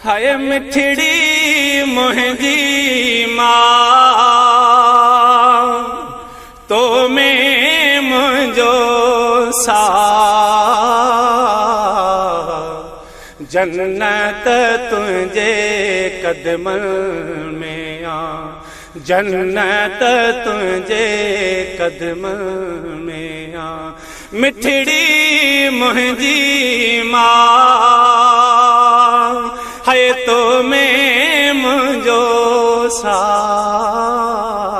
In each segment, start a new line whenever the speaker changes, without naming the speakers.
High مٺڙي منهنجي ماء، تو ۾ منهنجو ساهه، جنت تنهنجي قدمن ۾ آ، جنت تنهنجي قدمن ۾ آ. مٺڙي منهنجي ماء، هي تو ۾ منهنجو ساهه،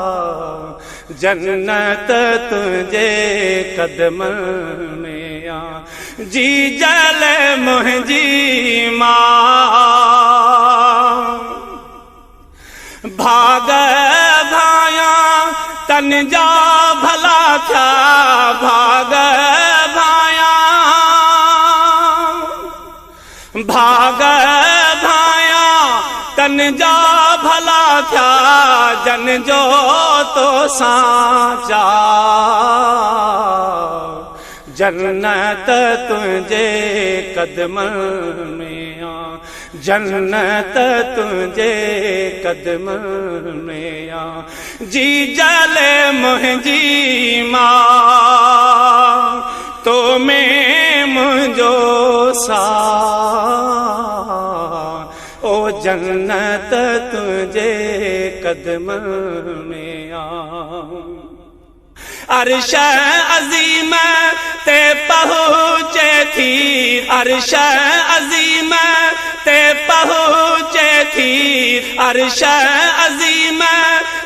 جنت تنهنجي قدمن ۾ آ. جي جل منهنجي ماء، ڀاڳ ڀايا تن جا ڀلا ٿيا، ڀاڳ ڀايا، ڀاڳ ڀايا تن جا ڀلا ٿيا، جن جو تو سان چا، جنت تنهنجي قدمن ۾ آ، جنت تنهنجي قدمن ۾ آ. جي جل منهنجي ماء، تو ۾ منهنجو ساهه، او جنت تنهنجي قدمن ۾ آ. عرش عظيم تي پهچي ٿي، عرش عظيم تي پهچي ٿي، عرش عظيم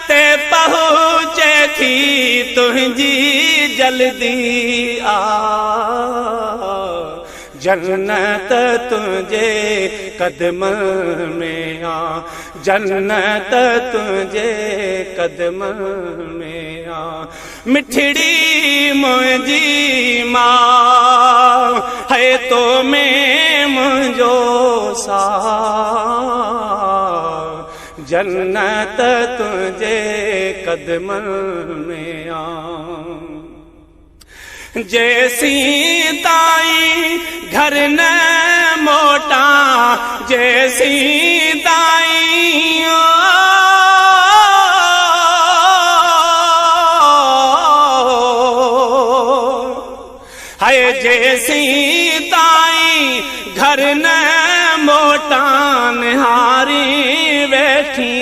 تي پهچي ٿي تنهنجي جلدي آ، جنت تنهنجي قدمن ۾ آ، جنت تنهنجي قدمن ۾ آ. مٺڙي منهنجي ماء، هي تو ۾ منهنجو ساهه، جنت تنهنجي قدمن ۾ آ. جيسين تائين گهر نه موٽان، جيسين تائين، هاء جيسين تائين گهر نه موٽان، نهاري ويٺي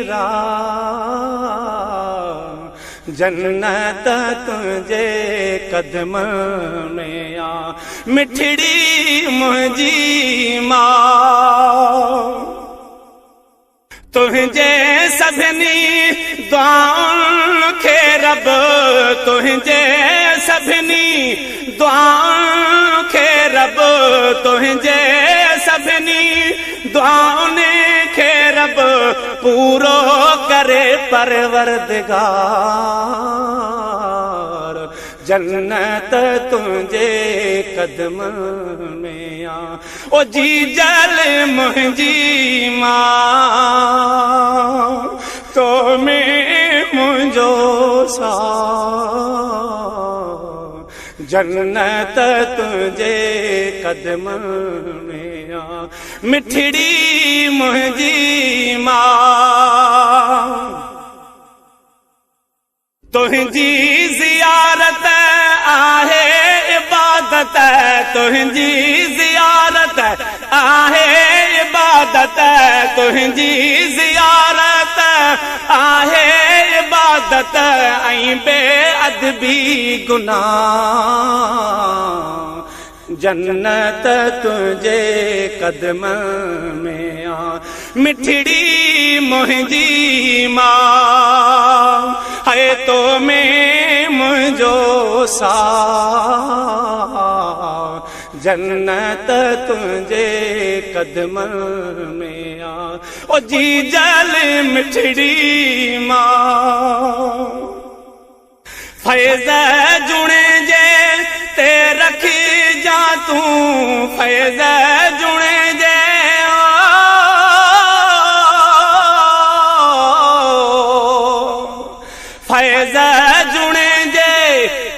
راهه، جنت تنهنجي قدمن ۾ آ. مٺڙي منهنجي ماء، تنهنجي سڀني دعائن کي رب، تنهنجي سڀني دعائن کي رب، تنهنجي سڀني دعائن کي رب پورو ڪري پروردگار، جنت تنهنجي قدمن ۾ آ. او جي جل منهنجي ماء، تو ۾ منهنجو ساهه، جنت تنهنجي قدمن ۾ آ. مٺڙي منهنجي ماء، تنهنجي زيارت آهي عبادت، تنهنجي زيارت آهي عبادت، تنهنجي زيارت آهي عبادت، ۽ بي ادبي گناهه، جنت تنهنجي قدمن ۾ آ. مٺڙي منهنجي ماء، هي تو ۾ منهنجو ساهه، جنت تنهنجي قدمن ۾ آ. او جي جل مٺڙي ماء، فيض جوڻيجي تي رکجان تون، فيض جوڻيجي، فيض جوڻيجي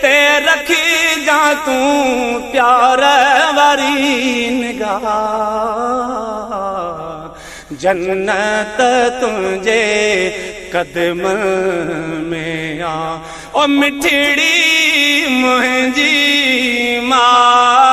تي رکجان تون پيار واري نگاهه، جنت تنهنجي قدم ۾ آ. او مٺڙي منهنجي ماء.